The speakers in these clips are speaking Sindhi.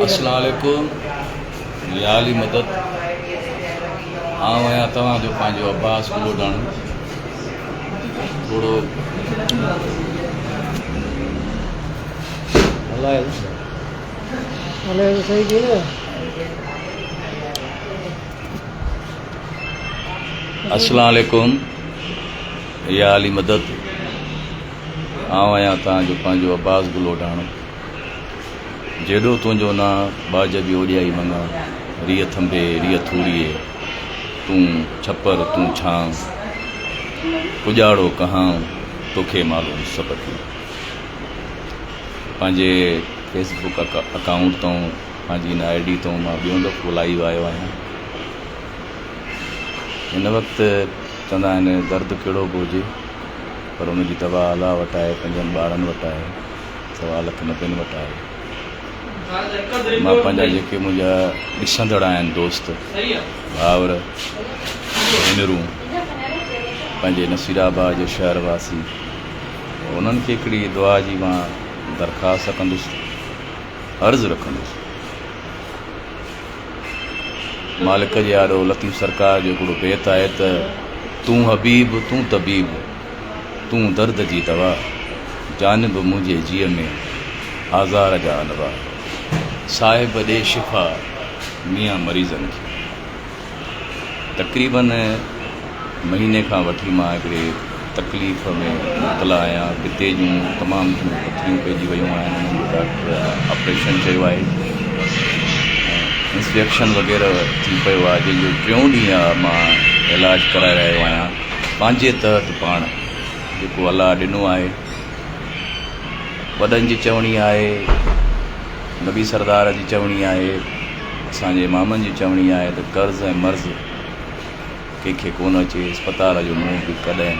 اسلام عليڪم يا علي مدد آئون آهيان توهان جو پنهنجو عباس گلوڊاڻو ٿورو اسلام عليڪم يا علي مدد آئون آهيان توهان جو پنهنجو عباس گل اوڍاڻو جيڏو تنهنجو نانء ٻاجهه به اوڏيائي مڱان ريء ٿنڀي ريء ٿوريء تون ڇپر تون ڇانء پڄاڙو ڪهانء توکي معلوم سڀ ڪي پنهنجي فيس بڪ اڪائونٽ تون پنهنجي هن I D تون مان ٻيون دفعو لائيو آيو آهيان هن وقت چوندا آهن درد ڪهڙو به هجي پر ان جي دوا الله وٽ آهي، پنهنجن ٻارن وٽ آهي، سوا لک نبين وٽ آهي. مان پنهنجا جيڪي منهنجا ڏسندڙ آهن دوست، ڀائر، ڀينرون، پنهنجي نصير آباد جي شهر واسي، انهن کي هڪڙي دعا جي مان درخواست ڪندس، عرض رکندس. مالڪ جي آڏو لطيف سرڪار جو هڪڙو بيت آهي ته، تون حبيب تون طبيب، تون درد جي دوا، جانب منهنجي جيء ۾ آزار جا انواع، صاحب ڏي شفا ميان مريضن کي. تقريبن مهيني کان وٺي مان هڪڙي تڪليف ۾ مبتلا آهيان، پتي جون تمام گهڻيون پٿريون پئجي ويون آهن، انهن جو ڊاڪٽر آپريشن چيو آهي ۽ انفيڪشن وغيره ٿي پيو آهي، جنهن جو ٽيون ڏينهن آهي مان علاج ڪرائي رهيو آهيان، پنهنجي تحت پاڻ جيڪو الله ڏنو آهي، وڏن جي چوڻي آهي، نبي سردار جي چوڻي آهي، اسان جي امامن جي چوڻي آهي ته قرض ۽ مرض ڪنهن کي ڪونه اچي، اسپتال جو منهن به ڪڏهن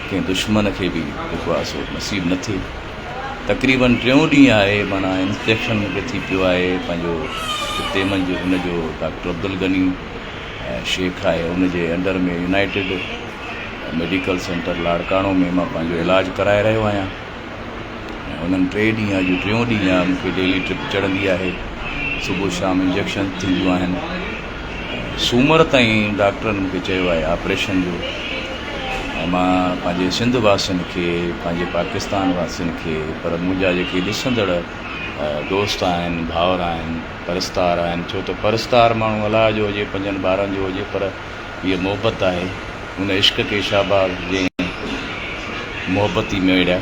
ڪنهن دشمن کي به جيڪو آهي سو نصيب نه ٿئي. تقريبن ٽيون ڏينهن آهي معنيٰ انفيڪشن مون کي ٿي پيو آهي پنهنجو هتي منجهه ان جو ڊاڪٽر عبدالغني شيخ آهي ان جي under ۾ united medical centre Larkana ۾ مان پنهنجو علاج ڪرائي رهيو آهيان. ۽ انهن ٽي ڏينهن اڄ ٽيون ڏينهن آهي مون کي ڊيلي ٽرپ چڙهندي آهي صبح شام انجيڪشن ٿينديون آهن سومر تائين ڊاڪٽرن مون کي چيو آهي آپريشن جو ۽ مان پنهنجي سنڌ واسين کي پنهنجي پاڪستان واسين کي پر منهنجا جيڪي ڏسندڙ دوست آهن ڀائر آهن پرستار آهن ڇو ته پرستار ماڻهو الله جو هجي پنهنجن ٻارن جو هجي پر هيء محبت آهي ان عشق کي شاباس جنهن محبتي ميڙيا.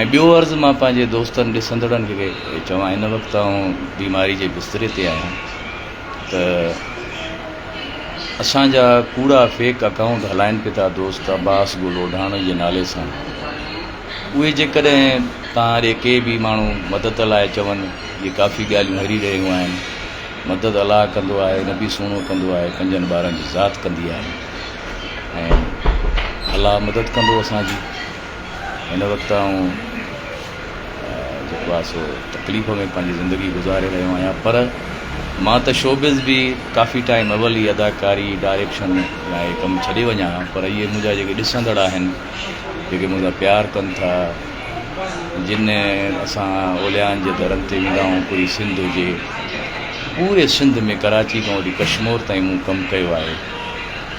۽ ٻيو عرض مان پنهنجي دوستن ڏسندڙن کي چوان هن وقت آئون بيماري جي بستري تي آهيان ته اسان جا ڪوڙا فيڪ اڪائونٽ هلائن پي ٿا دوست عباس گل اوڍاڻي جي نالي سان اهي جيڪڏهن توهان ڏي ڪي به ماڻهو مدد لاء چون اهي ڪافي ڳالهيون هلي رهيون آهن مدد الله ڪندو آهي، نبي سهڻو ڪندو آهي، پنجن ٻارن جي ذات ڪندي آهي ۽ الله مدد ڪندو اسان جي. هن وقت آئون جيڪو آهي سو تڪليف ۾ پنهنجي زندگي گذاري رهيو آهيان پر مان ته شوبز به ڪافي ٽائيم اول ئي اداڪاري ڊائريڪشن يا اهي ڪم ڇڏي وڃان ها پر اهي منهنجا جيڪي ڏسندڙ آهن جيڪي مون سان پيار ڪن ٿا جن اسان اوليائن جي درن تي ويندا آهيون پوري سنڌ هجي پوري سنڌ ۾ ڪراچي کان وٺي ڪشمور تائين مون ڪم ڪيو آهي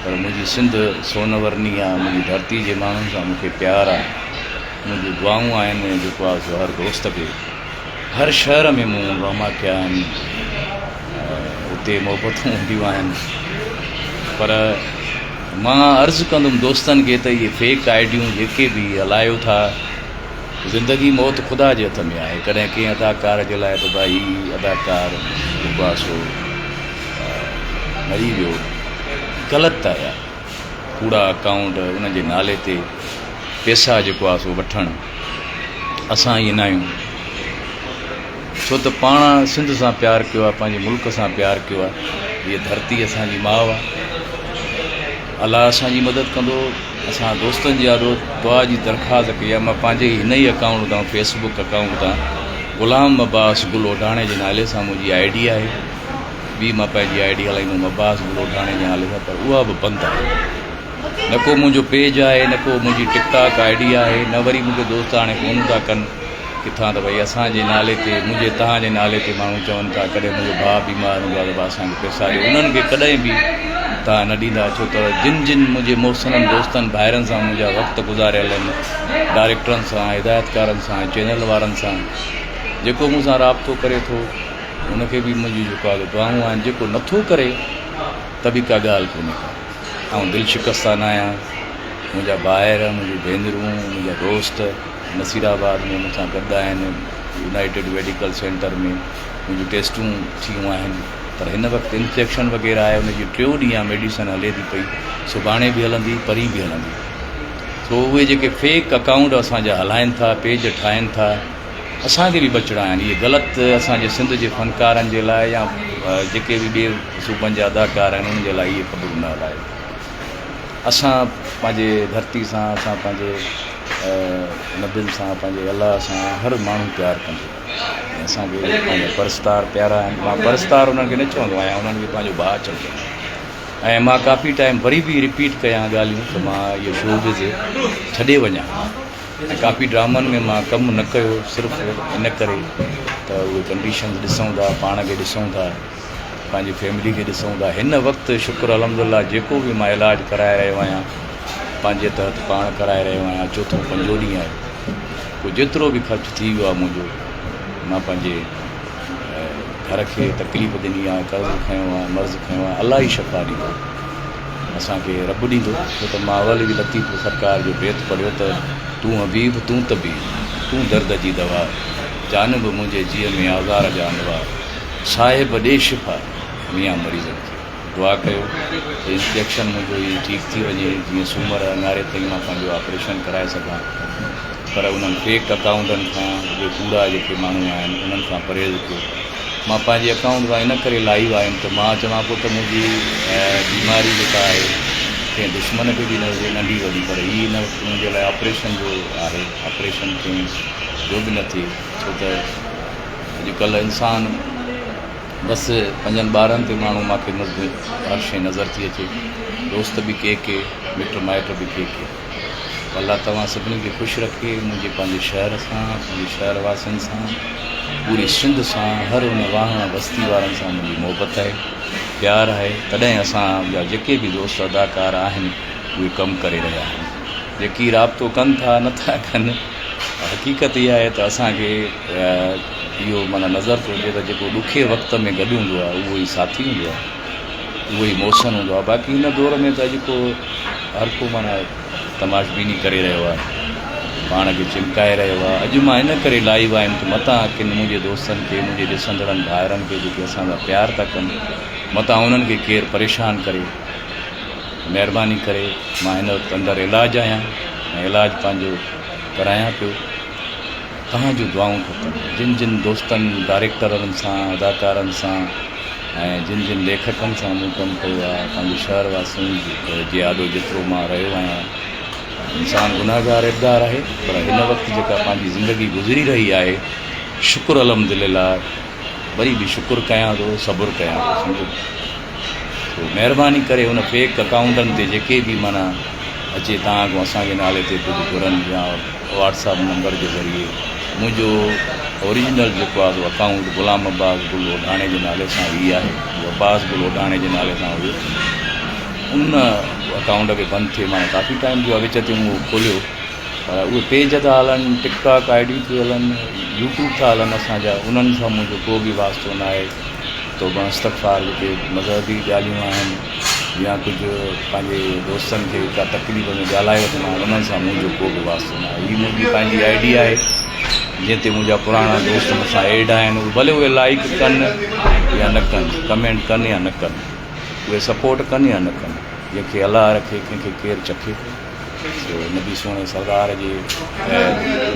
پر منهنجي سنڌ سون ورني آهي منهنجي ڌرتي جي ماڻهن سان مونکي پيار آهي منهنجون دعائون آهن جيڪو آهي سو هر دوست کي هر شهر ۾ مون ڊراما ڪيا آهن اتي محبتون هونديون آهن پر مان عرض ڪندم دوستن کي ته اهي فيڪ آئيڊيون جيڪي به هلايو ٿا زندگي موت خدا جي هٿ ۾ آهي ڪڏهن ڪنهن اداڪار جي لاء ته ڀائي هي اداڪار جيڪو آهي سو مري ويو غلط آهي يار ڪوڙا اڪائونٽ انهن جي نالي تي پيسا جيڪو آهي سو وٺڻ اسان ائين نه آهيون ڇو ته پاڻ سنڌ سان پيار ڪيو آهي پنهنجي ملڪ سان پيار ڪيو آهي هيء ڌرتي اسان جي ماء آهي الله اسان جي مدد ڪندو اسان دوستن جي آڏو دعا جي درخواست ڪئي آهي مان پنهنجي هن ئي اڪائونٽ تان فيس بڪ اڪائونٽ تان غلام عباس گل اوڍاڻي جي نالي سان منهنجي I D آهي ٻي مان پنهنجي I D هلائيندو هئم عباس گل اوڍاڻي جي نالي سان پر اها به بند آهي. نه ڪو منهنجو پيج آهي نه ڪو منهنجي ٽڪ ٽاڪ I D آهي نه وري مون کي دوست هاڻي فونون ٿا ڪن ڪٿان ته ڀئي اسان جي نالي تي منهنجي توهان جي نالي تي ماڻهو چون ٿا ڪڏهن منهنجو ڀاء بيمار هوندو آهي ته ڀاء اسان کي پئسا ڏيو انهن کي ڪڏهن به توهان نه ڏيندا ڇو ته جن جن منهنجي محسنن دوستن ڀائرن سان منهنجا وقت گذاريل آهن ڊائريڪٽرن سان هدايتڪارن سان چينل وارن سان جيڪو مون سان رابطو ڪري ٿو ان کي به منهنجي جيڪو آهي دعائون آهن جيڪو نٿو ڪري ته به ڪا ڳالهه ڪونهي ڪا آئون دل شڪسته نه آهيان منهنجا ڀائر منهنجون ڀينرون منهنجا دوست نصير آباد ۾ مون سان گڏ آهن يونائيٽيڊ ميڊيڪل سينٽر ۾ منهنجون ٽيسٽون ٿيون آهن پر هن وقت انفيڪشن وغيره آهي ان جي ٽيون ڏينهن آهي ميڊيسن هلي ٿي پئي سڀاڻي به هلندي پرين به هلندي سو اهي جيڪي فيڪ اڪائونٽ اسان جا هلائن ٿا پيج ٺاهن ٿا اسان کي به بچڻا آهن اهي غلط اسان جي سنڌ جي فنڪارن جي لاء يا جيڪي به ٻئي صوبن جا اداڪار آهن انهن جي لاء اهي خبرون نه هلايو اسان پنهنجي ڌرتي سان اسان پنهنجي نبين سان پنهنجي الله سان هر ماڻهو پيار ڪندو آهي ۽ اسان کي پنهنجا پرستار پيارا آهن مان پرستار انهن کي نه چوندو آهيان انهن کي پنهنجو ڀاء چوندو آهيان ۽ مان ڪافي ٽائيم وري به رپيٽ ڪيان ڳالهيون ته مان اهو شو بز ڇڏي وڃان ۽ ڪافي ڊرامن ۾ مان ڪم نه ڪيو صرف ان ڪري ته اهي ڪنڊيشنز ڏسون ٿا پاڻ کي ڏسون ٿا پنهنجي فيملي کي ڏسون ٿا هن وقت شڪر الحمد الله جيڪو به مان علاج ڪرائي رهيو آهيان پنهنجي تحت پاڻ ڪرائي رهيو آهيان چوٿون پنجون ڏينهن آهي پوء جيترو به خرچ ٿي ويو آهي منهنجو مان پنهنجي گهر کي تڪليف ڏني آهي قرض کنيو آهي مرض کنيو آهي الله ئي شفا ڏيندو اسان کي رب ڏيندو ڇو ته مان اول به لطيف سرڪار جو بيت پڙهيو ته تون حبيب تون طبيب تون درد جي دوا جانب منهنجي جيء ۾ آزار جا انواع صاحب ڏي شفا ميان مريضن کي. دعا ڪيو ته انفيڪشن منهنجو هي ٺيڪ ٿي وڃي جيئن سومر اڱاري تائين مان پنهنجو آپريشن ڪرائي سگهان پر انهن فيڪ اڪائونٽن کان اهي ڪوڙا جيڪي ماڻهو آهن انهن کان پرهيز ڪيو مان پنهنجي اڪائونٽ تان ان ڪري لائيو آيم ته مان چوان پيو ته منهنجي بيماري جيڪا آهي ڪنهن دشمن کي به نه هجي ننڍي وڏي پر هي هن وقت منهنجي لاء آپريشن جو آهي آپريشن ڪنهن جو به نه ٿئي ڇو ته اڄڪلهه انسان بس پنهنجن ٻارن تي ماڻهو مان کي هر شيء نظر ٿي اچي دوست به ڪي ڪي مٽ مائٽ به ڪي ڪي الله توهان سڀني کي خوش رکي منهنجي پنهنجي شهر سان پنهنجي شهر واسين سان پوري سنڌ سان هر ان واهڻ وستي وارن سان منهنجي محبت آهي پيار آهي تڏهن اسان جا جيڪي به دوست اداڪار آهن اهي ڪم ڪري رهيا آهن جيڪي رابطو ڪن ٿا نٿا ڪن حقيقت اها آهي ته اسان کي اهو معنيٰ نظر ٿو اچي ته جيڪو ڏکي وقت ۾ گڏ هوندو آهي اهو ئي ساٿي هوندو آهي اهو ئي محسن هوندو آهي باقي هن دور ۾ ته اڄ ڪو هر ڪو معنيٰ تماشبيني ڪري رهيو آهي پاڻ کي چمڪائي رهيو آهي اڄ مان ان ڪري لائيو آيم ته متان ڪن منهنجي دوستن کي منهنجي ڏسندڙن ڀائرن کي جيڪي اسان سان پيار ٿا ڪن متان انهن کي ڪير پريشان ڪري مهرباني ڪري مان هن وقت اندر علاج آهيان ۽ علاج پنهنجو ڪرايان پيو توهان جون دعائون کپن جن جن دوستن ڊائريڪٽرن سان اداڪارن سان ۽ جن جن ليکڪن سان مون ڪم ڪيو آهي پنهنجي شهر واسين جي آڏو جيترو مان رهيو آهيان انسان گناهگار عيبدار آهي پر هن وقت جيڪا پنهنجي زندگي گذري رهي آهي شڪر الحمدلله وري به شڪر ڪيان ٿو صبر ڪيان ٿو سمجهو سو مهرباني ڪري ان فيڪ اڪائونٽن تي جيڪي به معنيٰ اچي توهان کان اسان جي نالي تي ڪجهه گهرن يا واٽس اپ نمبر جي ذريعي منهنجو اوريجنل جيڪو آهي سو اڪائونٽ غلام عباس گل اوڍاڻي جي نالي سان ئي آهي اهو عباس گل اوڍاڻي جي نالي سان هيو ان اڪائونٽ کي بند ٿئي معنيٰ ڪافي ٽائيم ٿيو آهي وچ تي مون کوليو پر اهي پيج ٿا هلن ٽڪ ٽاڪ I ڊيون ٿيون هلن يوٽيوب ٿا هلن اسان جا انهن سان منهنجو ڪو به واسطو نه آهي توبه استغفار جيڪي مذهبي ڳالهيون آهن يا ڪجهه پنهنجي دوستن کي ڪا تڪليف ۾ ڳالهائي وٺندا آهن انهن سان منهنجو ڪو به واسطو نه آهي هي منهنجي پنهنجي I D آهي جنهن تي منهنجا پراڻا دوست مون سان ايڊ آهن اهي ڀلي اهي لائڪ ڪن يا نه ڪن ڪمينٽ ڪن يا نه ڪن اهي سپورٽ ڪن يا نه ڪن جنهن کي الله رکي ڪنهن کي ڪير چکي سو نبي سهڻي سردار جي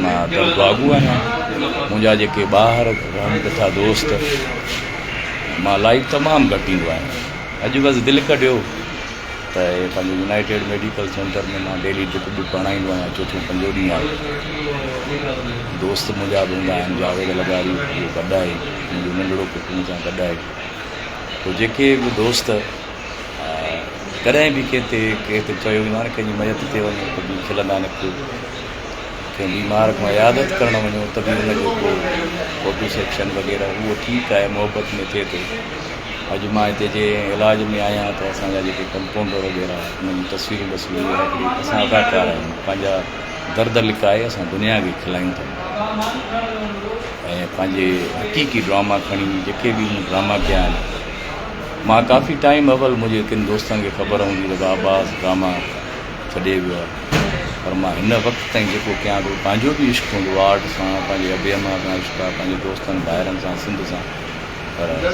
مان در دعاگو آهيان منهنجا جيڪي ٻاهر رهن پيا ٿا دوست مان لائيو تمام گهٽ ايندو آهيان اڄ بس دل ڪڍيو ته پنهنجو يونائيٽيڊ ميڊيڪل سينٽر ۾ مان ڊيلي ڊرپ ٻپ هڻائيندو آهيان چوٿون پنجون ڏينهن آهي دوست منهنجا به هوندا آهن جاويد لغاري اهو گڏ آهي منهنجو ننڍڙو پٽ مون سان گڏ آهي پوء جيڪي به دوست ڪڏهن به ڪنهن تي ڪنهن تي چيو ويندو آهي نه ڪنهن جي ميت تي وڃو ته به کلندا نه ڪيو، ڪنهن بيمار کان عيادت ڪرڻ وڃو ته به ان جو ڪو فوٽو سيڪشن وغيره اهو ٺيڪ آهي محبت ۾ ٿئي ٿو. اڄ مان هتي جنهن علاج ۾ آهيان ته اسان جا جيڪي ڪمپائونڊر وغيره انهن جون تصويرون ٻسويرون اهي هڪڙي اسان اداڪار آهيون پنهنجا درد لڪائي اسان دنيا کي کلايون ٿا ۽ پنهنجي حقيقي ڊراما کڻي جيڪي به مون ڊراما ڪيا آهن مان ڪافي ٽائيم اول منهنجي ڪن دوستن کي خبر هوندي ته عباس ڊراما ڇڏي ويو آهي پر مان هن وقت تائين جيڪو ڪيان ٿو پنهنجو به عشق هوندو آرٽ سان پنهنجي ابي امان سان عشق آهي پنهنجي دوستن ڀائرن سان سنڌ سان پر هي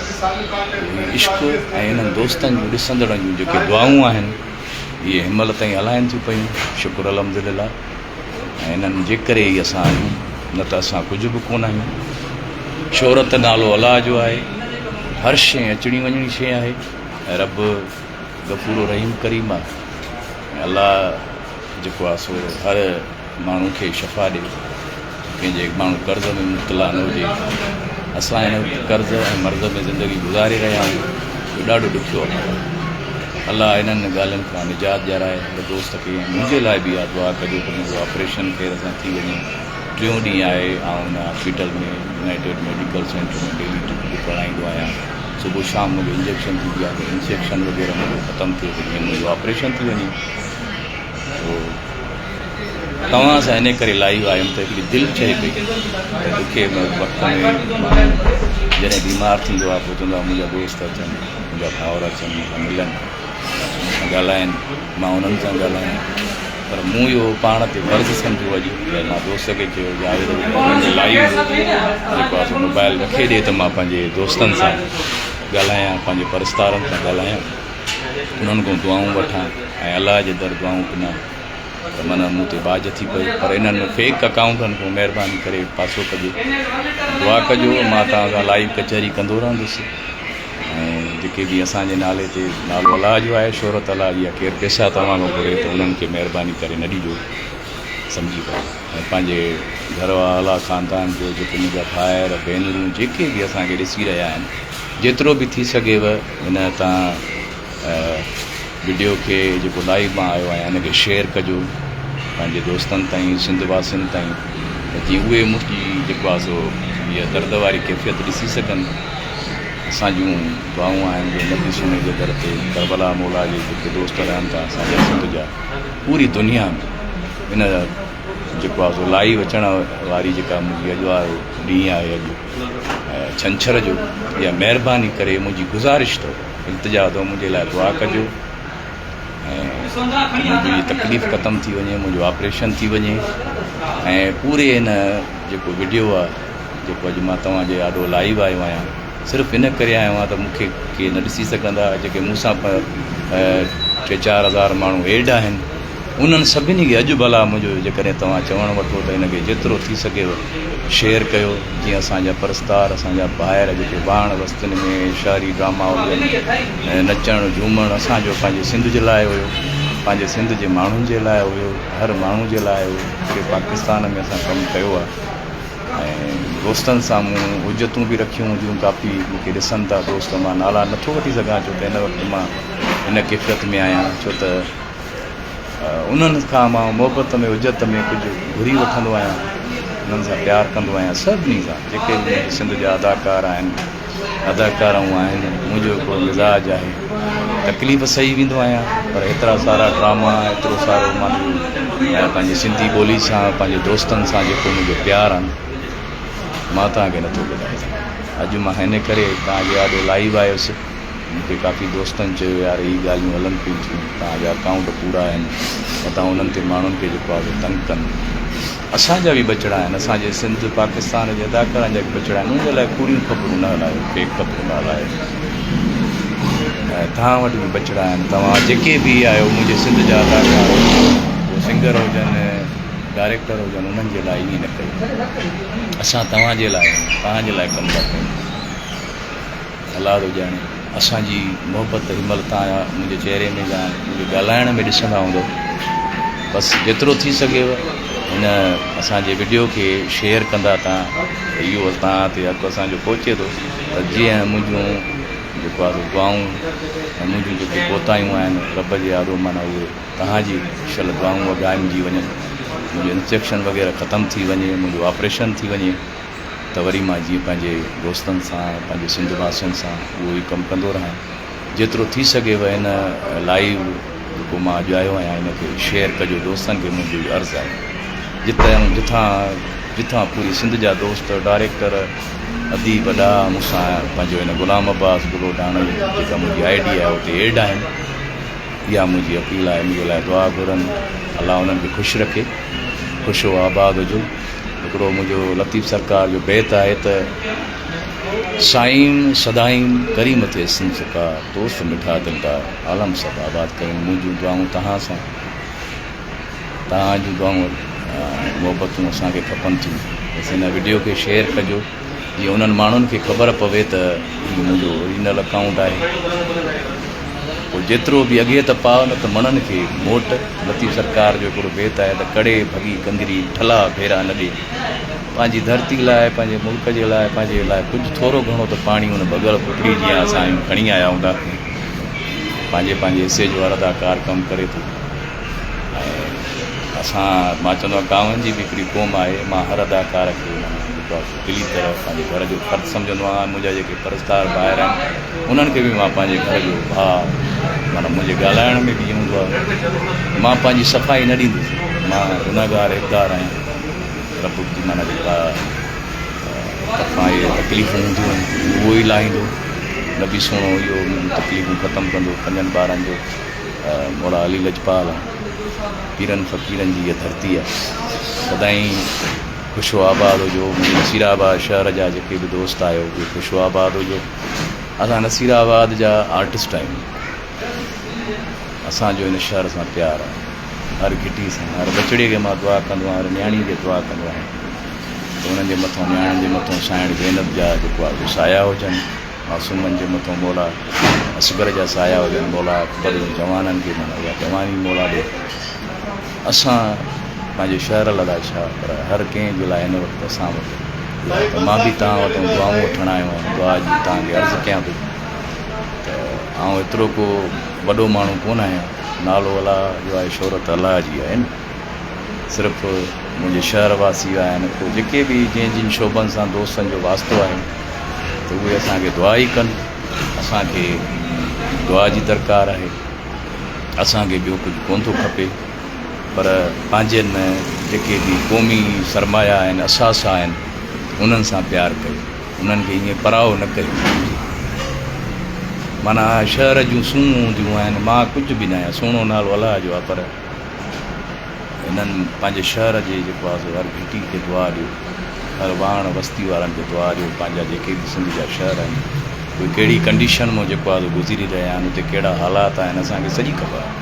عشق ۽ انهن دوستن جون ڏسندڙن جون جيڪي دعائون آهن اهي هن مهل تائين هلائن ٿيون پيون شڪر الحمدلله ۽ انهن جي ڪري ئي اسان آهيون نه ته اسان ڪجهه به ڪونه آهيون شهرت نالو الله جو آهي هر شيء اچڻي وڃڻي شيء آهي ۽ رب غفور و رحيم ڪريم آهي ۽ الله جيڪو آهي سو هر ماڻهو کي شفا ڏي، ڪنهن جي ماڻهو قرض ۾ مبتلا نه هجي. اسان هن وقت قرض ۽ مرض ۾ زندگي گذاري رهيا آهيون، اهو ڏاڍو ڏکيو وقت آهي. الله انهن ڳالهين کان نجات ڏيارائي هر دوست کي ۽ منهنجي لاء به اها دعا ڪجو ته منهنجو آپريشن خير سان ٿي وڃي. ٽيون ڏينهن آهي آئون هن hospital ۾ united medical centre ۾ daily duty پڙهائيندو آهيان. صبح شام منهنجو انجيڪشن ٿيندي آهي ته انجيڪشن وغيره منهنجو ختم ٿئي ته جيئن منهنجو آپريشن ٿي وڃي. توهان سان انهي ڪري لائيو آيم ته هڪڙي دل چئي پئي ته ڏکي وقت ۾ ماڻهو جڏهن بيمار ٿيندو آهي پوء چوندو آهي منهنجا دوست اچن منهنجا ڀائر اچن مون سان ملن مون سان ڳالهائن مان انهن سان ڳالهايان پر مون اهو پاڻ تي فرض سمجهيو اڄ مان دوست کي چيو جاويد کي لائيو جيڪو آهي سو موبائل رکي ڏي ته مان پنهنجي دوستن سان ڳالهايان پنهنجي پرستارن سان ڳالهايان انهن کان دعائون وٺان ۽ الله جي در دعائون پنان ته من مون تي ٻاجهه ٿي پئي پر انهن فيڪ اڪائونٽن کان مهرباني ڪري پاسو ڪجو دعا ڪجو مان توهان سان لائيو ڪچهري ڪندو رهندس ۽ جيڪي به اسان جي نالي تي نالو الله جو آهي شهرت الله جي آهي ڪير پيسا توهان کان گهري ته انهن کي مهرباني ڪري نه ڏجو سمجهي پئو ۽ پنهنجي گهر والا خاندان جو جيڪي منهنجا ڀائر ڀينرون جيڪي به اسان کي ڏسي رهيا آهن جيترو به ٿي سگهيو هن تان وڊيو کي جيڪو لائيو مان آيو آهيان ان کي شيئر ڪجو پنهنجي دوستن تائين سنڌ واسين تائين ته جيئن اهي منهنجي جيڪو آهي سو هيء درد واري ڪيفيت ڏسي سگهن اسان جون دعائون آهن جو نبي سهڻي جي در تي ڪربلا مولا جي جيڪي دوست رهن ٿا اسان جا سنڌ جا پوري دنيا ۾ ان جيڪو آهي سو لائيو اچڻ واري جيڪا منهنجي اڄ وارو ڏينهن آهي اڄ ڇنڇر جو اها مهرباني ڪري منهنجي گذارش اٿو التجا اٿو منهنجي لاء دعا ڪجو ۽ منهنجي هي تڪليف ختم ٿي وڃي منهنجو آپريشن ٿي وڃي ۽ پوري هن جيڪو وڊيو آهي جيڪو اڄ مان توهان جي آڏو لائيو آيو آهيان صرف ان ڪري آيو آهيان ته مون کي ڪي نه ڏسي سگهندا جيڪي مون سان ٽي 4000 ماڻهو ايڊ آهن انهن سڀني کي اڄ ڀلا منهنجو جيڪڏهن توهان چوڻ وٺو ته ان کي جيترو ٿي سگهيو شيئر ڪيو جيئن اسان جا پرستار اسان جا ڀائر جيڪي واهڻ وستين ۾ شهري ڊراما هجن نچڻ جهومڻ اسان جو پنهنجي سنڌ جي لاء هيو پنهنجي سنڌ جي ماڻهن جي لاء هيو هر ماڻهو جي لاء هيو پوري پاڪستان ۾ اسان ڪم ڪيو آهي ۽ دوستن سان مون حجتون به رکيون هونديون ڪافي مون کي ڏسن ٿا دوست مان نالا نٿو وٺي سگهان ڇو ته هن وقت مان هن ڪيفيت ۾ آهيان ڇو ته انهن کان مان محبت ۾ اجت ۾ ڪجهه گهري وٺندو آهيان انهن سان پيار ڪندو آهيان سڀني سان جيڪي به منهنجي سنڌ جا اداڪار آهن اداڪارائون آهن منهنجو هڪڙو مزاج آهي تڪليف سهي ويندو آهيان پر هيترا سارا ڊراما ايترو سارو مانجو پنهنجي سنڌي ٻولي سان پنهنجي دوستن سان جيڪو منهنجو پيار آهي مان توهان کي نٿو ٻڌائي سگهان اڄ مان هن ڪري توهان جي آڏو لائيو آيس مون کي ڪافي دوستن چيو يار هي ڳالهيون هلن پيون ٿيون توهان جا اڪائونٽ ڪوڙا آهن متان انهن تي ماڻهن کي جيڪو آهي سو تنگ ڪن اسان جا به ٻچڙا آهن اسان جي سنڌ پاڪستان جي اداڪارن جا به ٻچڙا آهن انهن جي لاء ڪوڙيون خبرون نه هلايو فيڪ خبرون نه هلايو ۽ توهان وٽ به ٻچڙا آهن توهان جيڪي به آهيو منهنجي سنڌ جا اداڪار هو سنگر هجن ڊائريڪٽر هجن انهن جي لاء ائين نه ڪيو اسان توهان جي لاء توهان جي لاء ڪم ٿا ڪيون الله ٿو ڄاڻي اسان جي محبت هن مهل توهان منهنجي چهري ۾ يا منهنجي ڳالهائڻ ۾ ڏسندا هوندو بس جيترو ٿي سگهيو هن اسان جي وڊيو کي شيئر ڪندا تان اهو توهان تي حق اسان جو پهچي ٿو ته جيئن منهنجون. جيڪو آهي سو دعائون ۽ منهنجون جيڪي ڪوتاهيون آهن رب جي آڏو معنيٰ اهي توهان جي شل دعائون اگهائجي وڃن، منهنجو انفيڪشن وغيره ختم ٿي وڃي، منهنجو آپريشن ٿي وڃي ته وري مان جيئن پنهنجي دوستن سان پنهنجي سنڌ واسين سان اهو ئي ڪم ڪندو رهان جيترو ٿي سگهي هن لائيو جيڪو مان اڄ آيو آهيان ان کي شيئر ڪجو دوستن کي منهنجو اهو عرض آهي جتان جتان جتان پوري سنڌ جا دوست ڊائريڪٽر اديب ڏاها مون سان پنهنجو هن غلام عباس گلو ڊاڻو جيڪا منهنجي I D آهي اتي ايڊ آهن اها منهنجي اپيل آهي منهنجي لاء دعا گهرن الله انهن کي خوش رکي خوش و آباد هجو هڪڙو منهنجو لطيف سرڪار جو بيت آهي ته سائين سدائين ڪريم ٿئي سنڌ سڪار دوست مٺا دلدار عالم سڀ آباد ڪرين منهنجون دعائون توهان سان توهان جون دعائون ۽ محبتون اسان کي کپن ٿيون بس هن وڊيو کي شيئر ڪجو جيئن انهن ماڻهن کي خبر پوي ته هي منهنجو اوريجنل اڪائونٽ آهي پوء جيترو به اڳي ته پاء نه ته مڻن کي موٽ لطيف سرڪار جو هڪڙو بيت آهي ته ڪڙي ڀڳي ڪنگري ٺلها ڀيرا نه ڏي پنهنجي ڌرتي لاء پنهنجي ملڪ جي لاء پنهنجي لاء ڪجهه ٿورو گهڻو ته پاڻي ان ڀڳل پٽڙي جيان اسان آهيون کڻي آيا هوندا پنهنجي پنهنجي حصي جو هر اداڪار ڪم ڪري ٿو ۽ اسان مان چوندو آهيان ڪانون جي به هڪڙي قوم آهي مان هر اداڪار کي معنيٰ جيڪو آهي سو دلي طرح پنهنجي گهر جو فرد سمجهندو آهيان منهنجا جيڪي پرستار ڀائر آهن انهن کي به مان پنهنجي گهر جو ڀاء معنيٰ منهنجي ڳالهائڻ ۾ به ائين هوندو آهي مان پنهنجي صفائي نه ڏيندس مان گنهگار حقدار آهيان رب جي معنيٰ جيڪا طرفان اهي تڪليفون هونديون آهن اهو ئي لاهيندو نبي سهڻو اهو منهنجون تڪليفون ختم ڪندو پنجن ٻارن جو مولا علي لجپال آ پيرن فقيرن جي هيء ڌرتي آ سدائين خوش و آباد هجو منهنجي نصير آباد شهر جا جيڪي به دوست آهيو اهي خوش و آباد هجو اسان نصير آباد جا آرٽسٽ آهيون اسان جو هن شهر سان پيار آ هر گهٽي سان هر ٻچڙي کي مان دعا ڪندو آهيان هر نياڻي کي دعا ڪندو آهيان ته انهن جي مٿان نياڻين جي مٿان سائڻ زينب جا جيڪو آهي سايا هجن معصومن جي مٿان مولا اصغر جا سايا هجن مولا اڪبر جي جوانن کي معنيٰ اها جواني مولا ڏي اسان پنهنجي شهر لاء ڇا پر هر ڪنهن جي لاء هن وقت اسان وٽ ته مان به توهان وٽان دعائون وٺڻ آيو آهيان دعا جي توهان کي عرض ڪيان ٿو ته آئون ايترو ڪو وڏو ماڻهو ڪونه آهيان نالو الله جو آهي شهرت الله جي آهي نه صرف منهنجي شهر واسي آهن پوء جيڪي به جنهن جن شعبن سان دوستن جو واسطو آهي ته اهي اسان کي دعا ئي ڪن اسان کي دعا جي درڪار آهي اسان کي ٻيو ڪجهه ڪونه ٿو کپي پر پنهنجن جيڪي به قومي سرمايا آهن اثاثا آهن انهن سان پيار ڪيو انهن کي ائين پرائو نه ڪيو معنيٰ شهر جون سونهون هونديون آهن مان ڪجهه به نه آهيان سهڻو نالو الله جو آهي پر هنن پنهنجي شهر جي جيڪو آهي سو هر گهٽي کي دعا ڏيو، هر واهڻ وستي وارن کي دعا ڏيو، پنهنجا جيڪي به سنڌ جا شهر آهن اهي ڪهڙي ڪنڊيشن مان جيڪو آهي سو گذري رهيا آهن، اتي ڪهڙا حالات آهن اسان کي سڄي خبر آهي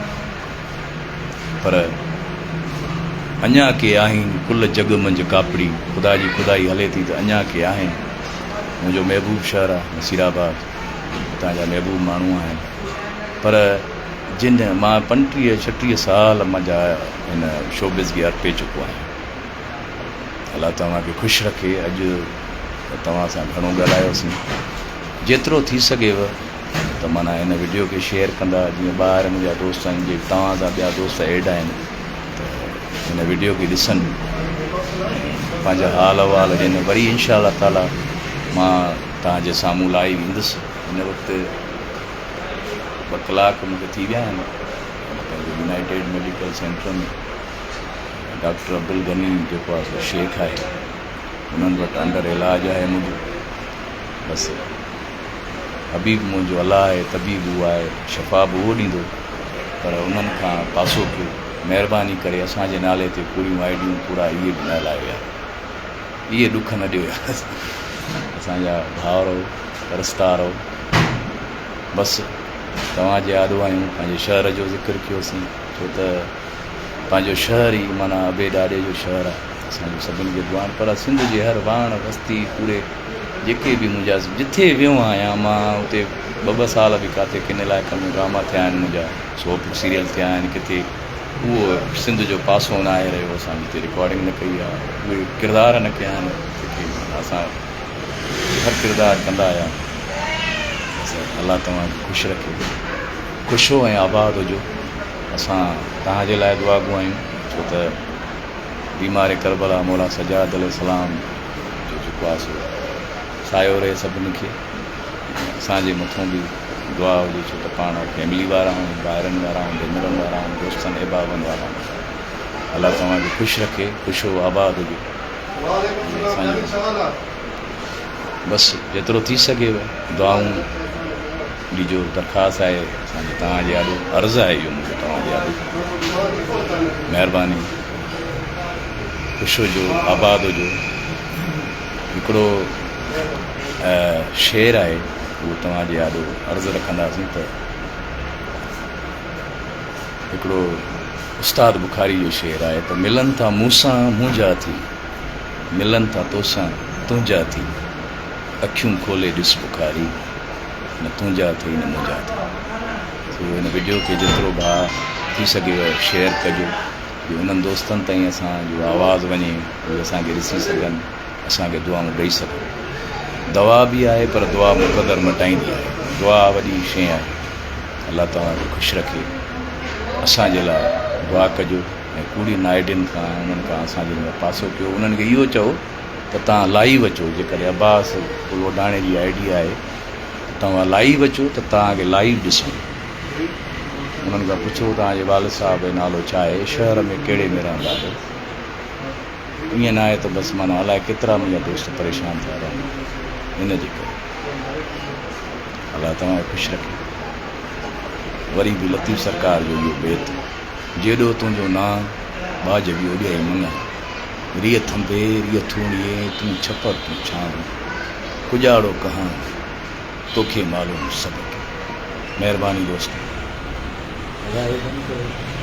پر اڃا ڪي آهين ڪل جڳ منجهه ڪاپڙي خدا جي خدائي هلي ٿي ته اڃا ڪي آهن منهنجو محبوب شهر آهي نصير آباد اتان جا محبوب ماڻهو آهن پر جن مان پنٽيهه ڇٽيهه سال منهنجا هن شوبز کي ارپي چڪو آهيان الله توهان کي خوش رکي اڄ توهان سان گهڻو ڳالهايوسين جيترو ٿي سگهيو ته معنيٰ هن وڊيو کي شيئر ڪندا جيئن ٻاهر منهنجا دوست آهن جي توهان سان ٻيا دوست ايڊ آهن ته هن وڊيو کي ڏسن پنهنجا حال احوال ڏين وري انشاء الله تعالي مان توهان جي سامهون لائيو ايندس هن وقت ٻه ڪلاڪ مون کي ٿي ويا آهن پنهنجي united medical centre ۾ doctor Abdul Ghani جيڪو آهي سو شيخ آهي انهن وٽ انڊر علاج آهي منهنجو بس حبيب منهنجو الله آهي طبيب هو آهي شفا به اهو ڏيندو پر انهن کان پاسو ڪيو مهرباني ڪري اسان جي نالي تي پوريون آئيڊيون پورا اهي به نه هلايو يار اهي ڏک نه ڏيو يار اسان جا ڀائرو پرستارو بس توهان جي آڏو آهيون پنهنجي شهر جو ذڪر ڪيوسين ڇو ته پنهنجو شهر ئي معنيٰ ابي ڏاڏي جو شهر آهي اسان جو سڀني کي دعا آهن پر سنڌ جي هر واڻ وستي پوري جيڪي به منهنجا جٿي ويو آهيان مان اتي ٻه ٻه سال به ڪاٿي ڪن علائقن ۾ ڊراما ٿيا آهن منهنجا سوپ سيريل ٿيا آهن ڪٿي اهو سنڌ جو پاسو نه آهي رهيو اسان جتي رڪارڊنگ نه ڪئي آهي اهي ڪردار نه ڪيا آهن جيڪي اسان هر ڪردار ڪندا آيا. بس الله توهان کي خوش رکي. خوش هو ۽ آباد هجو. اسان توهان جي لاء دعاگو آهيون ڇو ته بيمار ڪربلا مولا سجاد عليه السلام جو جيڪو آهي سو سايو رهي سڀني کي ۽ اسان جي مٿون به دعا هجي ڇو ته پاڻ فيملي وارا آهيون ڀائرن وارا آهيون ڀينرن وارا آهيون دوستن احبابن وارا آهيون الله توهان کي خوش رکي خوش هو آباد هجو ۽ اسان جو بس جيترو ٿي سگهيو دعائون ڏجو درخواست آهي اسان جي توهان جي آڏو عرض آهي اهو منهنجو توهان جي آڏو مهرباني خوش هجو آباد هجو هڪڙو شعر آهي اهو توهان جي آڏو عرض رکنداسين ته هڪڙو استاد بخاري جو شعر آهي ته ملن ٿا مون سان منهنجا ٿي ملن ٿا توسان تنهنجا ٿي اکيون کولي ڏس بخاري نه تنهنجا اٿئي نه منهنجا اٿئي سو هن وڊيو کي جيترو ڀاء ٿي سگهيو شيئر ڪجو جو انهن دوستن تائين اسان جو آواز وڃي اهي اسان کي ڏسي سگهن اسان کي دعائون ڏئي سگهن دوا به آهي پر دعا مقدر مٽائيندي آهي دعا وڏي شيء آهي الله توهان کي خوش رکي اسان جي لاء دعا ڪجو ۽ ڪوڙين آئيڊين کان انهن کان اسان جي لاء پاسو ڪيو انهن کي اهو چئو ته توهان لائيو اچو جيڪڏهن عباس لوڍاڻي جي I D آهي ته توهان لائيو اچو ته توهان کي لائيو ڏسون. انهن کان پڇو توهان جي والد صاحب جو نالو ڇا آهي شهر ۾ ڪهڙي ۾ رهندا آهيو. ائين ناهي ته بس معنيٰ الائي ڪيترا منهنجا دوست پريشان ٿيا رهندا ان جي ڪري. الله توهان کي خوش رکي. وري به لطيف سرڪار جو اهو بيت جيڏو تنهنجو نانء ٻاجهه به اوڏيائي مڱان. ريء ٿنڀي، ريء ٿوڻيي، تون ڇپر تون ڇانو، ڪڄاڙو ڪهاڻ، توکي معلوم سڀ ڪي. مهرباني دوستو. ادا هي بند ڪريو.